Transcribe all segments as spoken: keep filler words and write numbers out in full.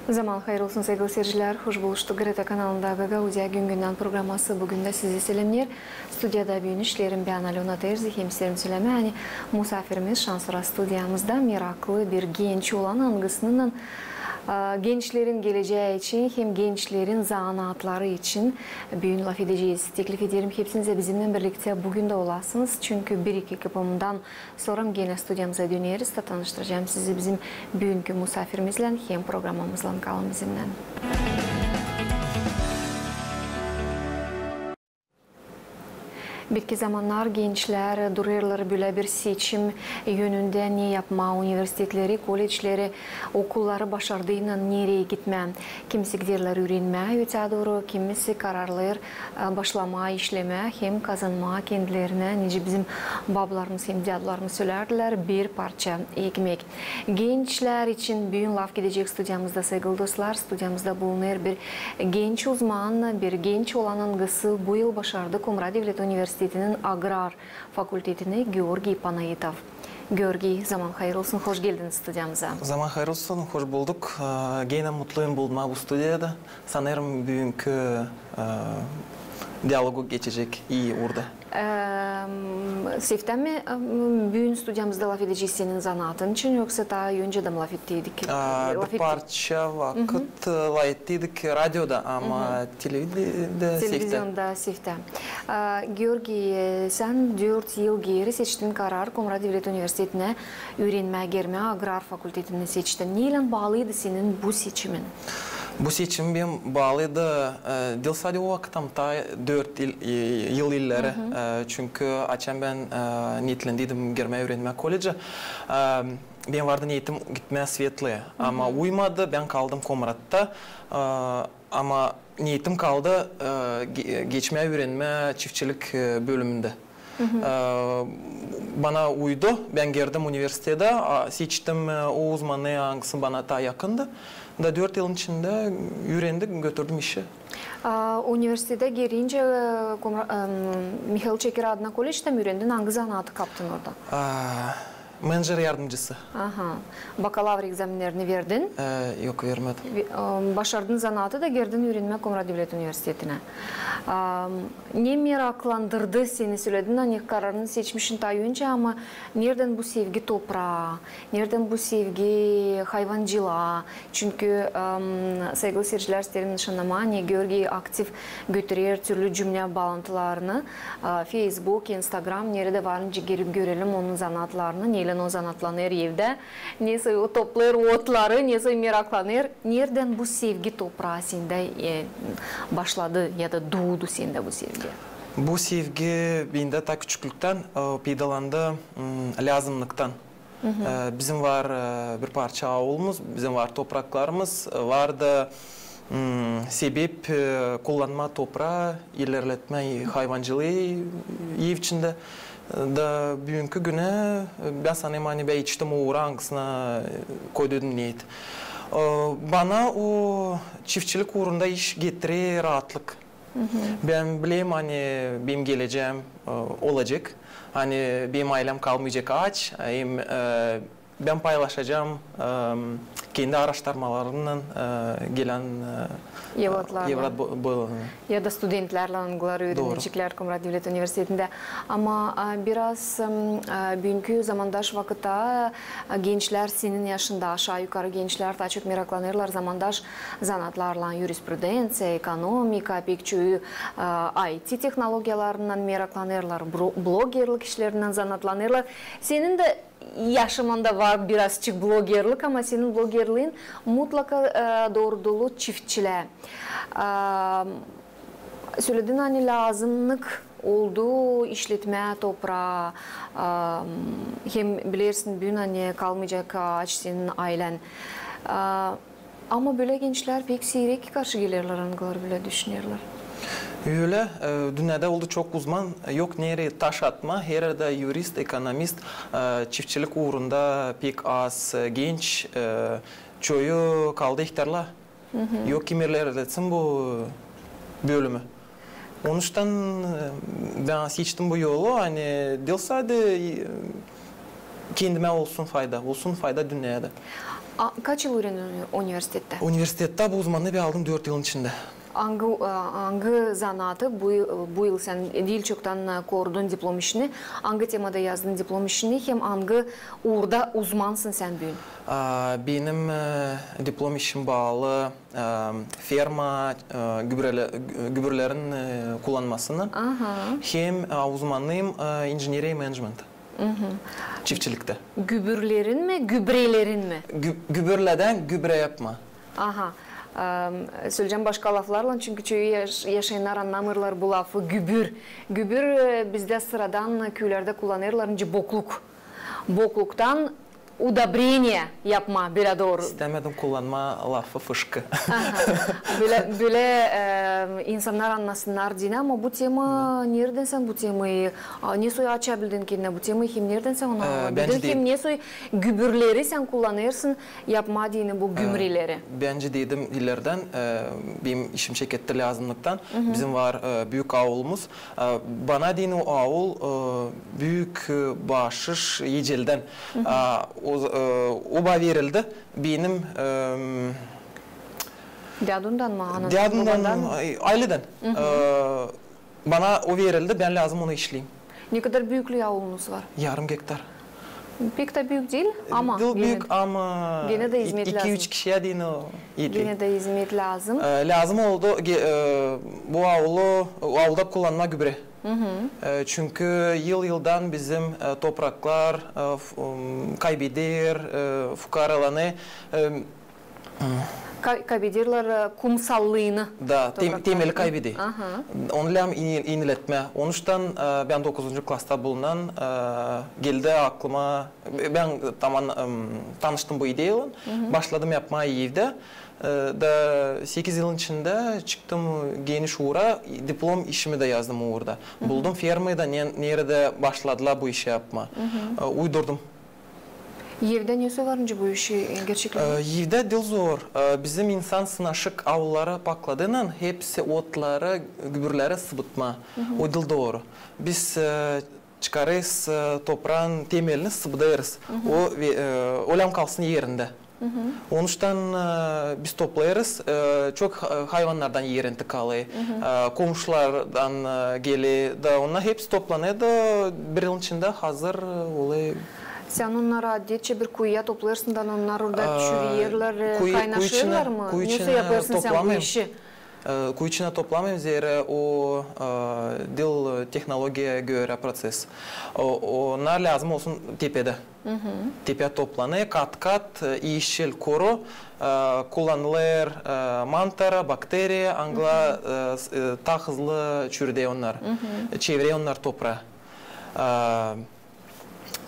Zaman hayır olsun, saygılı seyircilär. Hoş buluştuk. Greta kanalında Gagauziya gün-gündän programması bugün dä sizi selämneer. Studiyada büün işleerim bän, Alöna Terzi, hem isteerim sölemää, ani musaafirimiz şansora studiyamızda meraklı bir genç olan, angısınnan, a, gençlerin gelecää için hem gençlerin zanaatları için büün lafedecez. Teklif ederim hepsinizä bizimnän birliktä bugün dä olasınız, çünkü bir-iki kıpımdan sora genä studiyamıza döneriz da tanıştıracam sizi bizim büünkü musaafirimizlän hem programamızlan. Kalın bizimnän. Bitki zamannar gençlär durêrlar bölä bir seçim önündä, ne yapmaa: universitetleri, kollecleri, okulları başardıynan nereyi gitmää. Kimisi giderlär üürenmää öteyä dooru, kimisi kararlêêr, e, başlamaa işlemää hem kazanmaa kendilerinä, nicä bizim babalarımız hem dädularımız sölärdilär, bir parça ekmek. Gençlär için büün lafedecek studiyamızda, saygılı dostlar. Studiyamızda bulunêr bir genç uzman, bir genç olan, angısı bu yıl başardı Komra devlet universitetinin agrar fakultetini, Georgiy Panaitov. Georgiy, zaman hayır olsun, hoş geldin studiyamıza. Zaman hayır olsun, hoş bulduk. E, genä mutluyum bulunmaa bu studiyada. Sanêrım, büünkü, e, dialogu geçecek ii uurda. Em, sevdin mi, em, büün studiyamızda lafedecez senin zanaatın için, yoksa taa öncä dä mi lafettiydik? Aa, bir parça vakıt, e, lafettiydik radioda, ama televizyonda sevdin. Aa, Georgiy, e, sän dört yıl geeri seçtin karar Komra devlet universitetinä üürenmää girmää, agrar fakultetini seçtin. Neylän baalıydı senin bu seçimin? Bu seçimim baalıydı, e, diil sade o vakıt, ama taa dört yıl, e, yıl ileri. E, çünkü açan bän, e, neetlendiydim girmää üürenmää kollecä, e, benim vardı neetim gitmää Svetlaya. Ama uymadı, bän kaldım Komratta. E, ama neetim kaldı, e, ge-, geçmää üürenmää çiftçilik, e, bölümündä. E, bana uydu. Bän girdim universitetä, a, seçtim, e, o uzmanı, angısı bana taa yakındı. Da dört yılın içindä üürendim, götürdüm işä. A, universitetä girincä, e, Komra-, em, Mihail Çeker adına kollectä mi üürendin, angı zanaatı kaptın orada? A, menedjer yardımcısı. Aha. Bakalavr ekzamenerini verdin? E, yok, vermedim. Ve, em, başardın zanaatı da girdin üürenmää Komra devlet universitetinä. Em, Ne meraklandırdı seni, söledin, ani kararını seçmişin taa öncä, ama neredän bu sevgi topraa, neredän bu sevgi hayvancılıa? Çünkü, em, saygılı seyircilär, isteerim nışannamaa, ani Georgiy aktiv götürer türlü cümlä baalantılarını, e, Facebook, Instagram, neredä var nicä girip görelim onun zanaatlarını, neylän o zanaatlanêr evdä. Nesoy o toplêêr otları, nesoy meraklanêr. Neredän bu sevgi topraa sendä, e, başladı ya da duudu sendä bu sevgi? Bu sevgi bendä taa küçüklüktän, e, peydalandı, m, lääzımnıktan. E, bizim var, e, bir parça aulumuz, bizim var topraklarımız, e, vardı, m, sebep, e, kullanmaa topraa, ilerletmää hayvancılıı ev içindä. Da büünkü günä, e, bän sanêrım, ani bän etiştim o uura, angısına, e, koydum neet. E, bana o çiftçilik uurunda iş getirer raatlık. Bän bilerim, ani benim gelecäm, e, olacek. Ani benim aylem kalmayacek aaç, hem, e, bän paylaşacam, em, kendi aaraştırmalarımnan, e, gelän, e, evlatlarlan. Evlat bo-, boylarına. Ya da studentlärlän, angıları üüreneceklär Komra devlet universitetindä. Ama, e, biraz, em, e, büünkü zamandaş vakıtta, e, gençlär senin yaşında, aşaa-yukarı gençlär taa çok meraklanêrlar zamandaş zanaatlarlan, yurisprudenţiya, ekonomika, pek çoyu, e, I T tehnologiyalarınnan meraklanêrlar, bro-, blogerlik işlerinnän zanaatlanêrlar. Senin dä yaşamanda var birazçık blogerlik, ama senin blogerliin mutlaka, e, doorudulu çiftçilää. E, söledin, ani lääzımnık oldu işletmää topraa, e, hem bilersin, büün, ani kalmayacek aaç senin aylän. E, Ama bölä gençlär pek siirek karşı gelerlär, angıları bölä düşünerlär. Ölä, e, dünnedä oldu çok uzman, yok nereyi taş atmaa, heredä yurist, ekonomist, e, çiftçilik uurunda pek az, e, genç, e, çoyu kaldı ihtärlar. Yok kim ilerletsin bu bölümü. Onuştan, e, bän seçtim bu yolu, ani diil sade, e, kendimä olsun fayda, olsun fayda dünneyä dä. A, kaç yıl üürenin universitettä? Universitettä bu uzmannıı bän aldım dört yılın içindä. Angı, e, angı zanaatı bu yıl, bu yıl sän diil çoktan, e, kordun diplom işini, angı temada yazdın diplom işini, hem angı uurda uzmansın sän büün? A, benim, e, diplom işim baalı, e, ferma, e, gübrele-, gü-, gübürlerin, e, kullanmasını. Aha. Hem, e, uzmannıım, e, injineriya menedjment. Çiftçiliktä. Gübürlerin mi, gübrelerin mi? Gü-, gübürledän gübre yapma. Aha. Em, söleyecäm başka laflarlan, çünkü çoyu yaş-, yaşayannar annamêêrlar bu lafı gübür. Gübür, e, bizdä sıradan küülerdä kullanêrlar, nicä bokluk. Bokluktan udobreniye yapma, bölä dooru. İstämedim kullanma lafı fışkı. Aha. Bölä, bölä, e, insannar annasınnar deyni, ama bu tema, neredän sän bu temayı, a, ne soy açabildin kendinä bu temayı, hem neredän sän onu, e, bildin, hem ne soy gübürleri sän kullanêrsın yapma deyni bu, e, gümreleri? Bän dedim ileridän, e, benim işim çeketti lääzımnıktan. Bizim var, e, büük aulumuz. E, bana deyni o aul, e, büük, e, baaşış ecelidän. A, o, e, o bana verildi. Benim, e, dädundan mı, anandan, babandan mı? Dädundan, e, ayleden. E, bana o verildi, bän lääzım onu işleyim. Ne kadar büüklüü aulunuz var? Yarım gektar. Pek dä büük diil, ama diil büük, ama genä dä hizmet lääzım. İki-üç kişiyä deyni o eti. Genä dä hizmet lääzım. E, lääzım oldu, e, bu aulu, aulda kullanma gübre. E, çünkü yıl-yıldan bizim, e, topraklar, e, f-, m, kaybeder, e, fukaralanêr, e, Ka-, kaybederlär, e, kumsallıını. Da, tem-, temeli kaybeder. Aha. Onu lääzım eni-, eniletmä. Onuştan, e, bän dokuzuncu klasta bulunêrım, e, geldi aklıma, e, bän taman, em, tanıştım bu ideyaylan. Başladım yapmaa evdä. E, da sekiz yılın içindä çıktım geniş uura, diplom işimi dä yazdım uurda. Buldum fermayı da, ne-, neredä başladılar bu işi yapmaa. E, uydurdum. Evdä ne zor var nicä bu işi, e, gerçeklemää? E, evdä diil zor. E, bizim insan sınaşık aulları pakladıynan hepsi otları, gübürleri sıbıtma. O diil dooru. Biz, e, çıkarêrız, e, topraanın temelini sıbıdêrız. O ve, e, o lääzım kalsın erindä. Onuştan, e, biz toplêêrız, e, çok ha-, hayvannardan erindi kalêr, e, komşulardan, e, geler, da onnar hepsi toplanêr da bir yılın içindä hazır, e, olêr. Sän onnarı adetçä bir kuyuya toplêêrsın da onnar orada çürüyerlär, e, kaynaşêrlar mı? Nesoy yapêrsın sän bu işi? E, kuyu içinä toplamêêrım, zerä o, e, diil tehnologiyaya görä proses. O, onnar lääzım olsun tepedä. Tepä toplanêr, kat-kat, e, işçil koru, e, kullanılêr, e, mantara, bakteriya, angılar, e, s-, e, taa hızlı çürüder onnar, çevirer onnar topraa.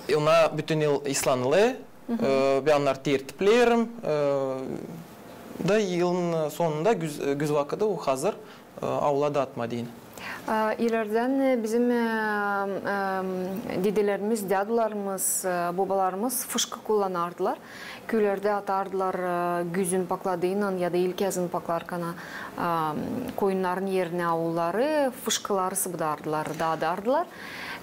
E, onnar bütün yıl ıslanılêr, e, bän onnarı tertipleerim, e, da yılın sonunda güz, güz vakıdı o hazır. E, aula daatmaa deyni. E, ileridän, e, bizim, e, e, dedelerimiz, dädularımız, e, bobalarımız fışkı kullanardılar. Küülerdä atardılar, e, güzün pakladıynan ya da ilkyazın paklarkana, e, koyunnarın erinä aulları, fışkıları sıbıdardılar, daadardılar.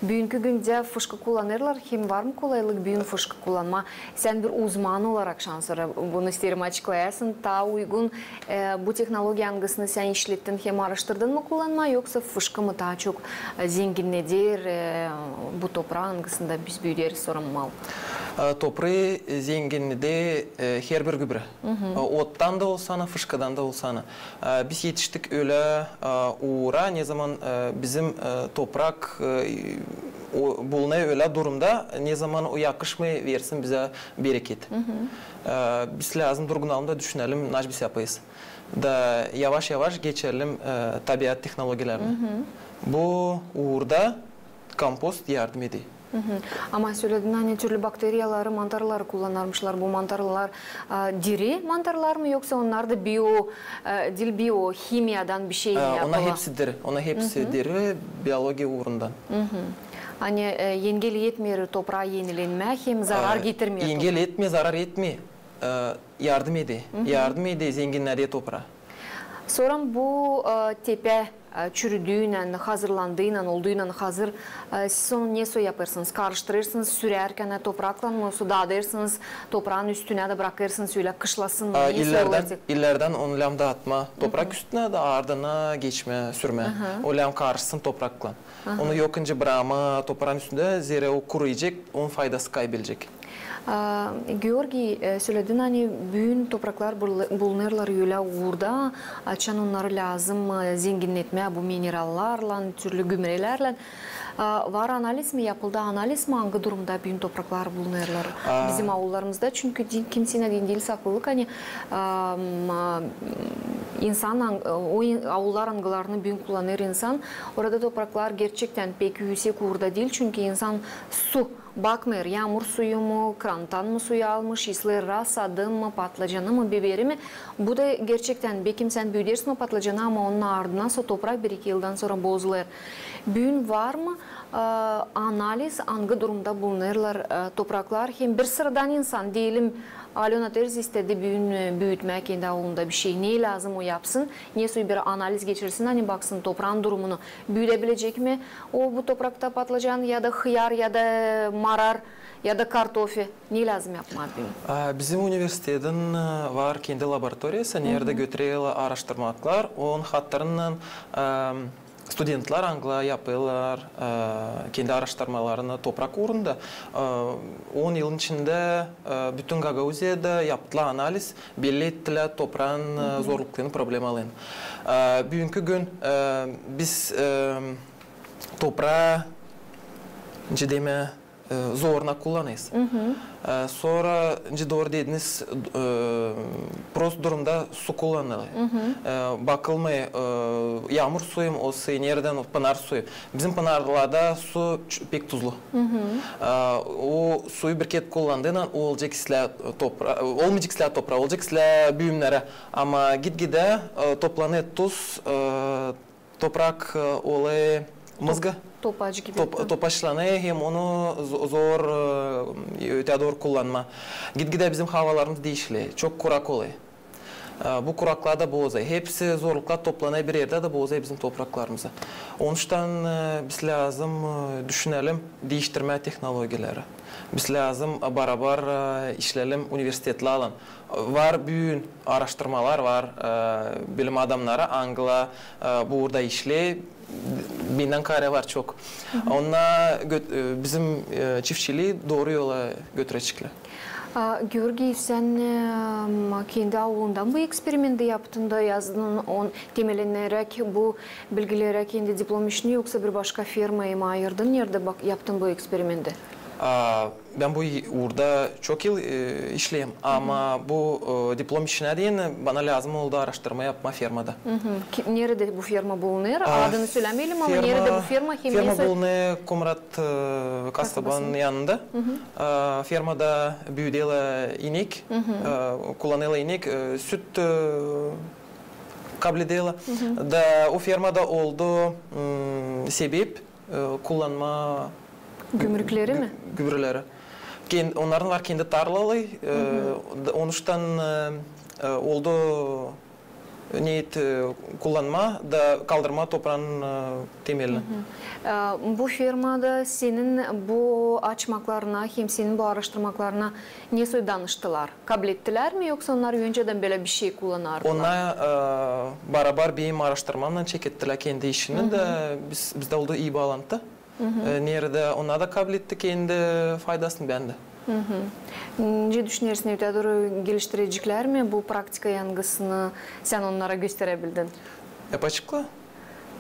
Büünkü gündä fışkı kullanêrlar, hem var mı kolaylık büün fışkı kullanmaa? Sän bir uzman olarak şansora bunu isteerim açıklayasın. Taa uygun, e, bu tehnologiya, angısını sän işlettin hem aaraştırdın mı kullanmaa, yoksa fışkı mı taa çok, e, zenginneder, e, bu topraa, angısında biz büüderiz, sora mal? E, toprağı, e, zenginneder, e, herbir gübre. E, ottan da olsa, fışkıdan da olsa. E, biz etiştik ölä, e, uura, ne zaman, e, bizim, e, toprak, e, o, bulunêr ölä durumda, ne zaman o yakışmêêr versin bizä bereket. E, biz lääzım durgunalım da düşünelim, nacä biz yapêrız. Da yavaş-yavaş geçelim, e, tabiat tehnologiyalarına. Bu uurda kompost yardım eder. Ama söledin, ani türlü bakteriyaları, mantarları kullanarmışlar. Bu mantarlar, a, diri mantarlar mı, yoksa onnar da bio, e, diil bio, himiyadan bişey mi yapıla? Onnar hepsi diri. Onnar hepsi diri, biologiya uurundan. Ani, e, engel etmeer topraa enilenmää hem zarar getirmeer topraa. Engel etmeer, zarar etmeer. E, yardım eder. Yardım eder, zenginneder topraa. Sora bu, e, tepä, e, çürüdüynän, hazırlandıynan, olduynan hazır, e, siz onu nesoy yapêrsınız? Karıştırêrsınız sürärkän topraklan mı, yoksa daadêrsınız topraanın üstünä da brakêrsınız ölä kışlasın mı? Nesoy olêr? İllärdän onu lääzım daatmaa toprak üstünä da ardına geçmää, sürmää. O lääzım karışsın topraklan. Onu yok nicä brakmaa topraanın üstündä, zerä o kuruyacek, onun faydası kaybelecek. A, Georgiy, e, söledin, ani büün topraklar bulunêrlar ölä uurda, açan onnarı lääzım, e, zenginnetmää bu minerallarlan, türlü gümrelärlän. A, var analiz mi, yapıldı analiz mi, angı durumda büün topraklar bulunêrlar? Bizim aullarımızda, çünkü kimseyä deyni diil saklılık, ani, a, insan, o aullar, angılarını büün kullanêr insan, orada topraklar gerçektän pek üüsek uurda diil, çünkü insan su bakmêêr, yaamur suyu mu, krantan mı suyu almış, islêêr rasadı mı, patlıcanı mı, biberi mi. Bu da gerçektän, bekim sän büüdersin o patlıcanı, ama onun ardından sora toprak bir-iki yıldan sora bozulêr. Büün var mı, e, analiz, angı durumda bulunêrlar, e, topraklar? Hem bir sıradan insan, deyelim, Alöna terzi istedi büün, e, büütmää kendi aulunda bişey. Ne lääzım o yapsın? Nesoy bir analiz geçirsin, ani baksın topraanın durumunu. Büüdebilecek mi o bu toprakta patlıcan ya da hıyar ya da marar ya da kartofi? Ne lääzım yapmaa büün? A, bizim universitetin, e, var kendi laboratoriyası, neredä götürerlär aaraştırmaklar. Onun hatırından, e, studentlär, angılar yapêrlar, e, kendi aaraştırmalarını toprak uurunda, e, on yılın içindä, e, bütün Gagauziyada yaptılar analiz, belli ettilär topraanın, e, zorluklarını, problemalarını. E, büünkü gün, e, biz, e, topraa, nicä demää, e, zoruna kullanêrız. E, sora, nicä dooru dediniz, e, prost durumda su kullanılêr. E, bakılmêêr, e, yaamur suyu mu, o suyu neredän, o pınar suyu. Bizim pınarlarda su ç-, pek tuzlu. E, o suyu bir kerä kullandıynan, o olacek islää topra-, olmayacek islää topraa, olacek islää büümnere. Ama gitgidä, e, toplanêr tuz, e, toprak, e, olêr mızga. Topaç gibi. Top-, topaçlanêr, hem onu zo-, zor, e, ötää dooru kullanmaa. Gitgidä bizim havalarımız diişiler, çok kurak olêr. E, bu kuraklık da bozêr. Hepsi zorluklar toplanêr bir erdä da bozêr bizim topraklarımızı. Onuştan, e, biz lääzım, e, düşünelim diiştirmää tehnologiyaları. Biz lääzım, e, barabar, e, işleyelim universitetlerlän. Var büün aaraştırmalar, var, e, bilim adamnarı, angılar, e, burada işleer. Bendän kaarä var çok. Onnar gö-, e, bizim, e, çiftçilii dooru yola götüreceklär. A, Georgiy, sän, e, kendi aulundan bu eksperimenti yaptın da yazdın, on, temelleneräk bu bilgilerä kendi diplom işini, yoksa bir başka fermaya mı ayırdın, neredä bak-, yaptın bu eksperimenti? A, Bän bu uurda çok yıl, e, işleerim, ama bu, e, diplom işinä deyni bana lääzım oldu aaraştırma yapmaa fermada. Ki-, neredä bu ferma bulunêr? Adını sölämeyelim, ama neredä bu ferma, hem ferma nesoy bulunêr Komrat, e, kasabanın yanında. A, fermada büüderlär inek, e, kullanêrlar inek, e, süt, e, kablederlär. Da o fermada oldu, m, sebep, e, kullanmaa gümrükleri mi? Gü-, gübreleri. Ken-, onnarın var kendi tarlaları, e, da onuştan, e, e, oldu neet, e, kullanmaa da kaldırmaa topraanın, e, temelini. E, bu fermada senin bu açmaklarına hem senin bu aaraştırmaklarına nesoy danıştılar? Kablettilär mi, yoksa onnar öncedän bölä bişey kullanardılar? Onnar, e, barabar benim aaraştırmamnan çekettilär kendi işini da biz, bizdä oldu ii baalantı. E, neredä onnar da kabletti kendi faydasını, bän dä. Nicä düşünersin, ötää dooru geliştireceklär mi bu praktika, angısını sän onnara gösterebildin? Hep açıkla.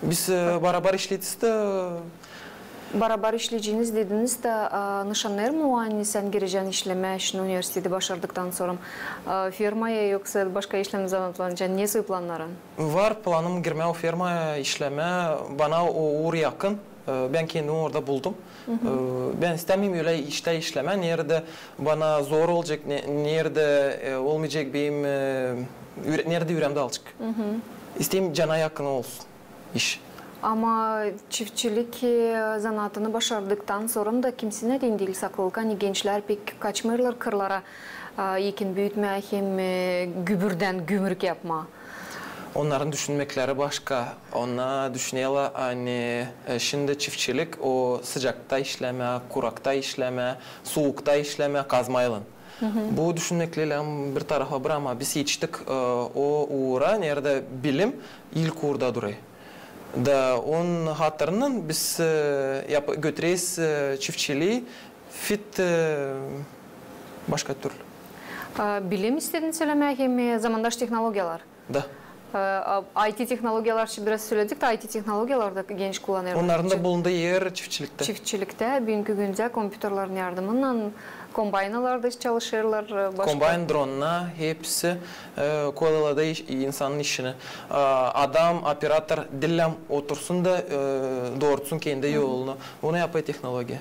Biz, e, barabar işleeriz dä. Barabar işleyeceniz dediniz dä, a, nışanêr mı o, ani sän girecän işlemää şindi universiteti başardıktan sora, a, fermaya, yoksa başka işlän zanaatlanacan? Nesoy plannarın? Var planım girmää o fermaya işlemää. Bana o uur yakın. E, bän kendimi orada buldum. E, bän istämeerim ölä iştä işlemää, neredä bana zor olacek, ne-, neredä, e, olmayacek benim, e, üre-, neredä üreem daalacek. İsteerim cana yakın olsun iş. Ama çiftçilik, e, zanaatını başardıktan sora da kimseyä deyni diil saklılık, ani gençlär pek kaçmêêrlar kırlara, a, ekin büütmää hem, e, gübürdän gümrük yapmaa. Onnarın düşünmekleri başka. Onnar düşünerlär, ani, e, şindi çiftçilik o sıcakta işlemää, kurakta işlemää, suukta işlemää kazmaylan. Bu düşünmeklerlän bir tarafa bırak, ama biz etiştik, e, o uura, neredä bilim ilk uurda durêr. Da onun hatırından biz, e, yap-, götüreriz, e, çiftçilii fit, e, başka türlü. A, bilim istedin sölemää hem, e, zamandaş tehnologiyalar. Da. E, a, I T tehnologiyalar, şindi biraz söledik da, I T tehnologiyalar da geniş kullanêrlar. Onnarın da bulundu er çiftçiliktä. Çiftçiliktä, büünkü gündä kompyuterlerin yardımınnan kombaynalarda çalışêrlar, e, başka. Kombayn, dronnar, hepsi, e, kolayladı iş-, insanın işini. E, adam, operator diil otursun da, e, doorutsun kendi yolunu. Bunu yapêr tehnologiya.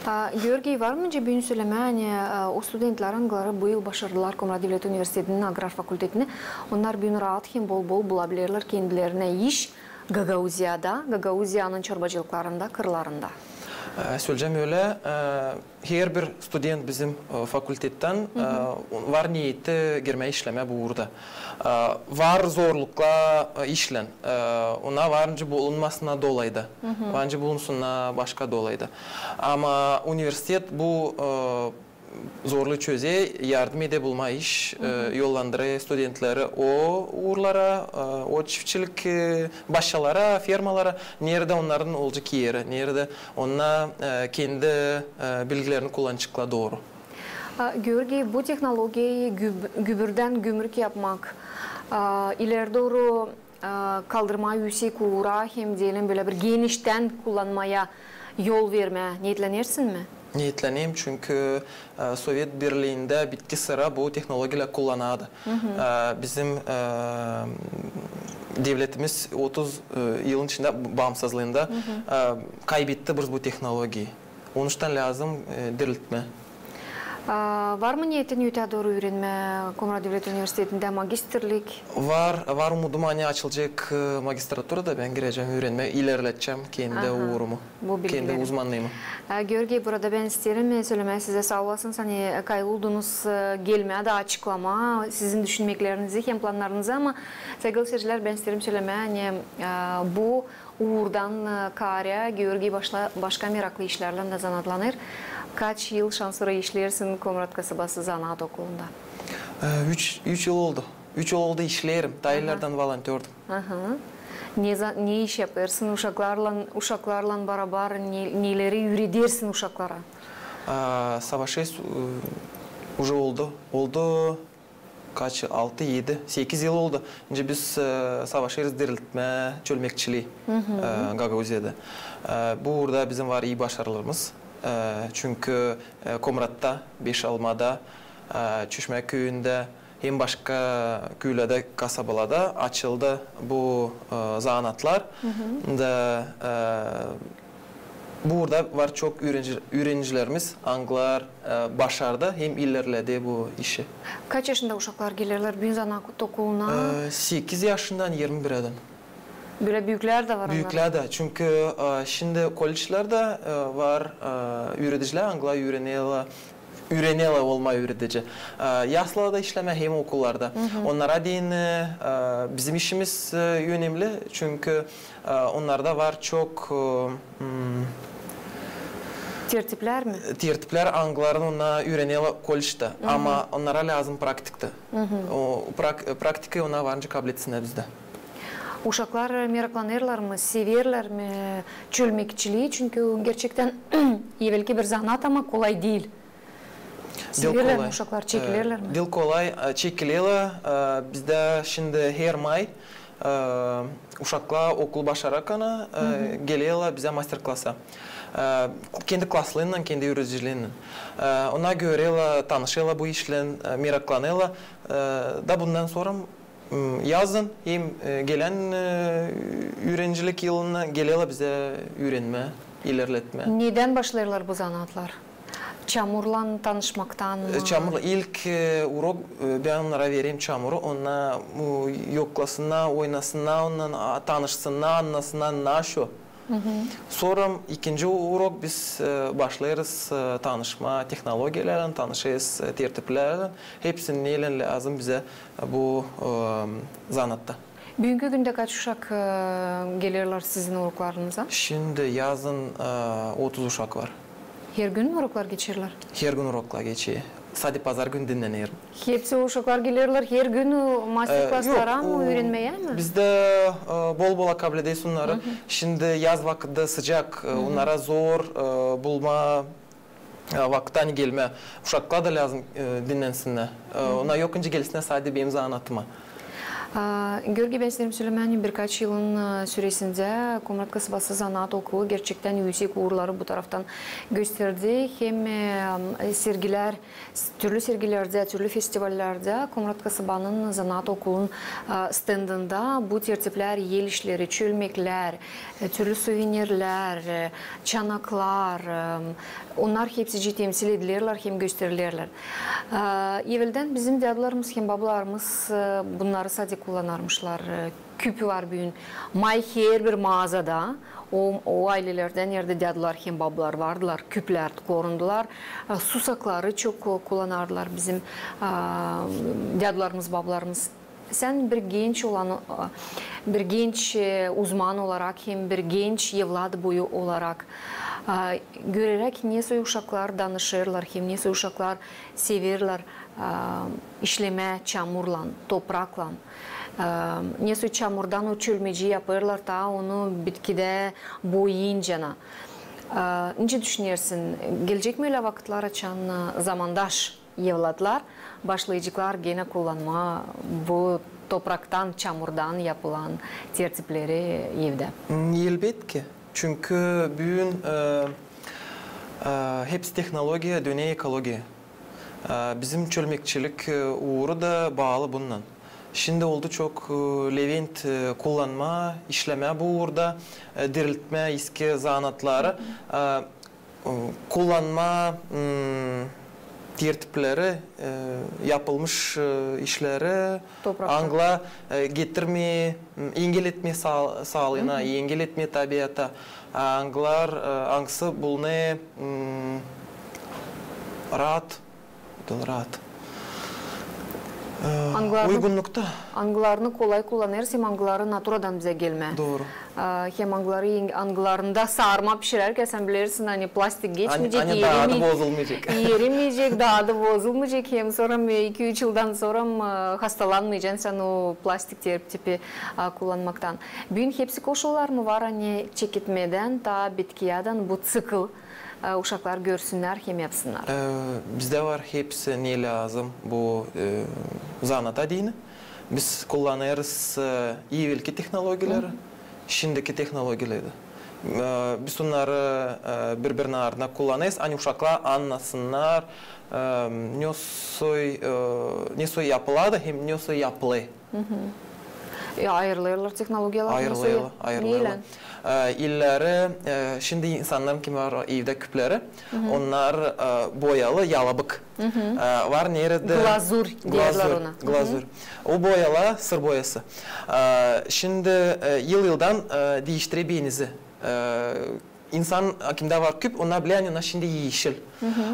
A, Georgiy, var mı nicä büün sölemää, ani, a, o studentlär, angıları bu yıl başardılar Komrat devlet universitetinin agrar fakultetini, onnar büün raat hem bol-bol bulabilirlär kendilerinä iş Gagauziyada, Gagauziyanın çorbacılıklarında, kırlarında? E, söleyecäm ölä, e, herbir student bizim, e, fakultettän, e, var niyeti girmää işlemää bu uurda. E, var zorluklar, e, işlän, e, ona var nicä bulunmasına dolayı da. Var nicä bulunsunnar başka dolayı da. Ama universitet bu, e, zorluu çözer, yardım eder bulmaa iş, e, yollandırêr studentleri o uurlara, e, o çiftçilik, e, başçalara, fermalara, neredä onnarın olacek eri, neredä onnar, e, kendi, e, bilgilerini kullanaceklar dooru. A, Georgiy, bu tehnologiyayı güb-, gübürdän gümrük yapmak, a, ileri dooru, a, kaldırmaa üüsek uura hem deyelim bölä bir geniştän kullanmaya yol vermää niyetlenersin mi? Niyetlenerim, çünkü, e, Sovet Birliindä bitki sıra bu tehnologiyalar kullanardı. E, bizim, e, devletimiz otuz, e, yılın içindä, baamsızlıında, e, kaybetti biz bu tehnologiyayı. Onuştan lääzım, e, diriltmää. A, var mı niyetin ötää dooru üürenmää Komrat devlet universitetindä magistrlik? Var, var umudum, ani açılacek, e, magistratura da bän girecäm üürenmää, ilerledecäm kendi uurumu, kendi uzmannıımı. A, Georgiy, burada bän isteerim, e, sölemää sizä saa olasınız, ani kayıl oldunuz, e, gelmää da açıklamaa sizin düşünmeklerinizi hem plannarınızı, ama, saygılı siircilär, bän isteerim sölemää, ani, e, bu uurdan, e, kaarä Georgiy başla-, başka meraklı işlärlän dä zanaatlanêr. Kaç yıl şansora işleersin Komrat kasabası zanaat okulunda? E, üç, üç yıl oldu. Üç yıl oldu işleerim. Taa illerdän volontördüm. Aha. Ne za-, ne iş yapêrsın? Uşaklarlan, uşaklarlan barabar ne, neleri üüredersin uşaklara? A, savaşêrız, e, uje oldu. Oldu kaç yıl? Altı, edi, sekiz yıl oldu. Nicä biz, e, savaşêrız diriltmää çölmekçiliyi, e, Gagauziyada. E, bu uurda bizim var ii başarılarımız. E, çünkü, e, Komratta, Beşalmada, e, Çüşmä küüyündä hem başka küülerdä, kasabalarda açıldı bu, e, zanaatlar. Da, e, bu uurda var çok üürenci-, üürenicilerimiz, angılar, e, başardı hem ilerledi bu işi. Kaç yaşında uşaklar gelerlär büün zanaat okuluna? E, sekiz yaşından irmi birädän. Bölä büüklär dä var onnar? Büüklär dä. Çünkü, e, şindi kolledjlerdä, e, var, e, üüredicilär, angılar üürenerlär, üürenerlär olmaa üüredici. E, yaslılarda işlemää hem okullarda. Onnara deyni, e, bizim işimiz, e, önemli, çünkü, e, onnarda var çok, e, m, tertiplär mi? Tertiplär, angılarını onnar üürenerlär kolledjtä. Ama onnara lääzım praktika. O prak-, praktikayı onnar var nicä kabul etsinnär bizdä. Uşaklar meraklanêrlar mı, severlär mi çölmekçiliyi? Çünkü o gerçektän evelki bir zanaat, ama kolay diil. Severlär mi uşaklar, çekilerlär mi? Diil kolay, e, çekilerlär. E, bizdä şindi her may, e, uşaklar okulu başarakana, e, gelerlär bizä master-klasa. E, kendi klaslarınnan, kendi üüredicilerinnän. E, onnar görerlär, tanışêrlar bu işlän, e, meraklanêrlar. E, da bundan sora m, yazın hem, e, gelän, e, üürenicilik yılına gelerlär bizä üürenmää, ilerletmää. Nedän başlêêrlar bu zanaatlar? Çamurlan tanışmaktan mı? E, çamurla ilk, e, urok, e, bän onnara vererim çamuru, onnar, bu, yoklasınnar, oynasınnar ondan, a, tanışsınnar, annasınnar, naşo. Sora ikinci urok biz, e, başlêêrız, e, tanışmaa tehnologiyalarlan, tanışêrız, e, tertiplärlän. Hepsini neylän lääzım bizä bu, e, zanaatta. Büünkü gündä kaç uşak, e, gelerlär sizin uroklarınıza? Şindi yazın, e, otuz uşak var. Hergün uroklar geçerlär? Hergün uroklar geçer. Sade pazar günü dinnenärim. Hepsi uşaklar gelerlär hergün, e, master-klaslara mı, üürenmeyä mi? Bizdä, e, bol-bol akabledä sunnarı. Şindi yaz vakıdı sıcak, e, onnara zor, e, bulmaa, e, vakıt, ani gelmää. Uşaklara da lääzım, e, dinnensinnär. E, onnar yok nicä gelsinnär sade benim zanaatıma. A, Georgiy, bän isteerim sölemää, ani birkaç yılın, e, süresindä Komrat kasabası zanaat okulu gerçektän üüsek uurları bu taraftan gösterdi. Hem, e, sergilär, s-, türlü sergilerdä, türlü festivallerdä Komrat kasabanın zanaat okulun, e, stendında bu tertiplär, el işleri, çölmeklär, e, türlü suvenirlär, e, çanaklar, e, onnar hepsicii temsil edilerlär hem gösterilerlär. E, eveldän bizim dädularımız hem babularımız, e, bunnarı sade kullanarmışlar. E, küpü var büün. May herbir maazada, o, o aylelerdä, neredä dädular hem babular vardılar, küplär korundular. E, susakları çok kullanardılar bizim, e, dädularımız, babularımız. Sän bir genç olan, e, bir genç, e, uzman olarak hem bir genç evlad boyu olarak, e, göreräk, nesoy uşaklar danışêrlar hem nesoy uşaklar severlär, e, işlemää çamurlan, topraklan, e, nesoy çamurdan o çölmeci yapêrlar, taa onu bitkidä boyayıncana. E, nicä düşünersin, gelecek mi ölä vakıtlar, açan, e, zamandaş evladlar başlayaceklar genä kullanmaa bu topraktan, çamurdan yapılan tertipleri evdä? Elbetki. Çünkü büün, e, e, hepsi tehnologiya döner ekologiyaya. E, bizim çölmekçilik, e, uuru da baalı bunnan. Şindi oldu çok, e, levent, e, kullanmaa, işlemää bu uurda, e, diriltmää eski zanaatları. E, kullanmaa, m, tertipleri, e, yapılmış, e, işleri, angılar, e, getirmää, m, engel etmää saa-, saalına, engel etmää tabiata, angılar, e, angısı bulunêr, m, raat, raat. E, uygunnukta. Angılarını kolay kullanêrız hem angıları naturadan bizä gelmää. Dooru. A, hem angıları, angılarında saarma pişirärkän sän bilersin, ani plastik geçmeyecek, ani taa da bozulmayacek. Erimeyecek, taa da bozulmayacek, hem sora, e, iki-üç yıldan sora, e, hastalanmayacan sän o plastik tertipi, a, kullanmaktan. Büün hepsi koşullar mı var, ani çeketmedän taa bitkiyädän bu ţikl, e, uşaklar görsünnär hem yapsınnar? E, bizdä var hepsi ne lääzım bu, e, zanaata deyni. Biz kullanêrız, e, evelki tehnologiyaları, şindiki tehnologiyaları. E, biz onnarı, e, biri-birinin ardına kullanêrız, ani uşaklar annasınnar, e, nesoy, e, nesoy yapıla da hem nesoy yapılêr. E, ayırılêrlar tehnologiyalar, nesoy, ayırılêrlar. E, illeri, e, şindi insanların kim var evdä küpleri, onnar, e, boyalı, yalabık. E, var neredä glazur deyerlär ona. Glazur. O boyalar, sır boyası. E, şindi, e, yıl-yıldan, e, diiştirer benizi. E, insan, kimdä var küp, onnar bilä, ani onnar şindi eşil.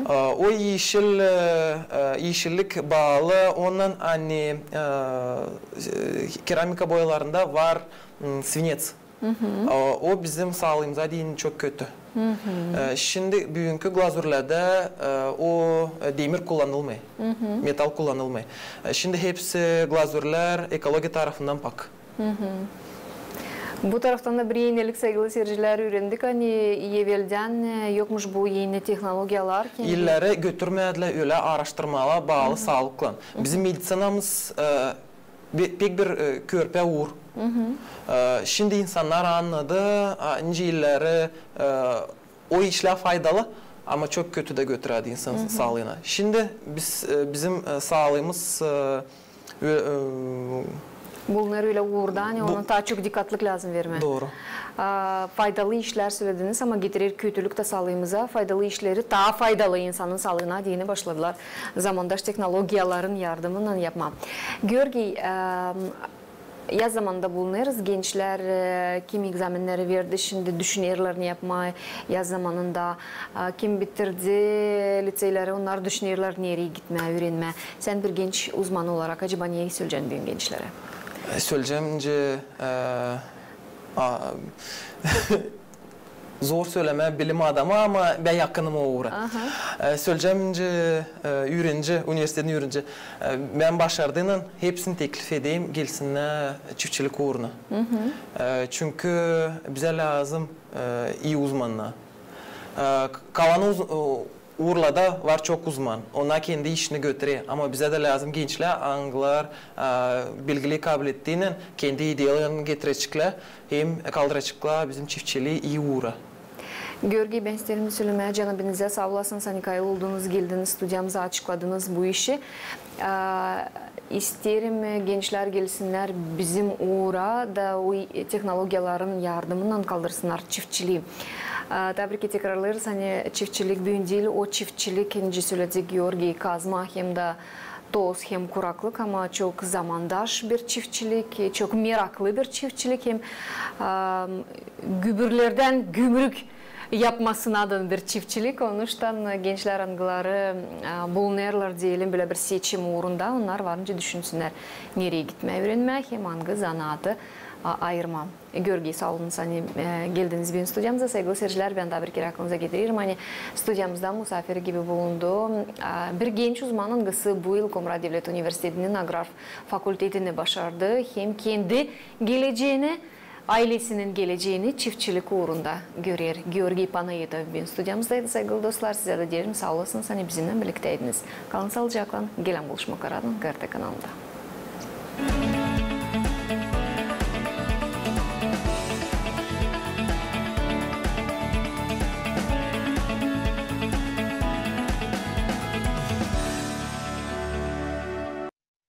E, o eşil, e, e, eşillik baalı ondan, ani, e, keramika boyalarında var, m, svinets. O, o bizim saalıımıza deyni çok kötü. E, şindi büünkü glazurlarda, e, o, e, demir kullanılmêêr. Metal kullanılmêêr. E, şindi hepsi glazurlar ekologiya tarafından pak. Bu taraftan da bir enilik, saygılı seyircilär, üürendik, ani eveldän, e, yokmuş bu eni tehnologiyalar. İlleri götürmedilär ölä aaraştırmalar baalı saalıklan. Bizim medisinamız, e, Be-, pek bir, e, körpä uur. E, şindi insannar annadı, a, nicä illeri, e, o işlär faydalı, ama çok kötü dä götürärdi insan saalıına. Şindi biz, e, bizim, e, saalıımız, e, ö-, e, bulunêr ölä uurda, ani ona taa çok dikkatlık lääzım vermää. Dooru. A, faydalı işlär sölediniz, ama getirer kötülük tä saalıımıza. Faydalı işleri taa faydalı insanın saalıına deyni başladılar zamandaş tehnologiyaların yardımınnan yapmaa. Georgiy, e, yaz zamanında bulunêrız. Gençlär, e, kimi egzamenneri verdi, şindi düşünerlär ne yapmaa yaz zamanında. E, kim bitirdi liţeyleri, onnar düşünerlär nereyi gitmää, üürenmää. Sän bir genç uzman olarak, acaba ne söleyecän büün gençlerä? Sölecäm, nicä, e, a, zor sölemää bilim adamı, ama bän yakınım o uura. E, sölecäm, nicä, e, üürenci, universitetin üürenci, e, bän başardıynan hepsini teklif edeyim, gelsinnär çiftçilik uuruna. E, çünkü bizä lääzım, e, ii uzmannar. E, kalan uz-, e, uurlarda var çok uzman, onnar kendi işini götürer, ama bizä dä lääzım gençlär, angılar, e, bilgili, kabiletli, kendi ideyalarını getireceklär hem kaldıraceklar bizim çiftçilii ii uura. Georgiy, bän isteerim sölemää, canabinizä saa olasınız, ani kayıl oldunuz, geldiniz studiyamıza, açıkladınız bu işi. E, isteerim, e, gençlär gelsinnär bizim uura da o tehnologiyaların yardımınnan kaldırsınnar çiftçilii. E, taa bir kerä tekrarlêêrız, ani çiftçilik büün diil o çiftçilik, nicä söledi Georgiy, kazma hem dä toz hem kuraklık, ama çok zamandaş bir çiftçilik, çok meraklı bir çiftçilik hem, e, gübürlerdän gümrük yapmasına da bir çiftçilik. Onuştan gençlär, angıları, e, bulunêrlar, deyelim, bölä bir seçim uurunda, onnar var nicä düşünsünnär, nereyi gitmää üürenmää hem angı zanaatı, a, ayırmaa. Georgiy, saa olunuz, ani, e, geldiniz bizim studiyamıza. Saygılı seyircilär, bän taa bir kerä aklınıza getirerim, ani studiyamızda musaafir gibi bulundu, e, bir genç uzman, angısı bu yıl Komrat devlet universitetinin agrar fakultetini başardı hem kendi geleceeni, aylesinin geleceeni çiftçilik uurunda görer. Georgiy Panaitov bizim studiyamızdaydı, saygılı dostlar. Sizä dä deerim, saa olasınız, ani bizimnän birliktäydiniz. Kalın saalıcaklan, gelän buluşmaklara GRT kanalında.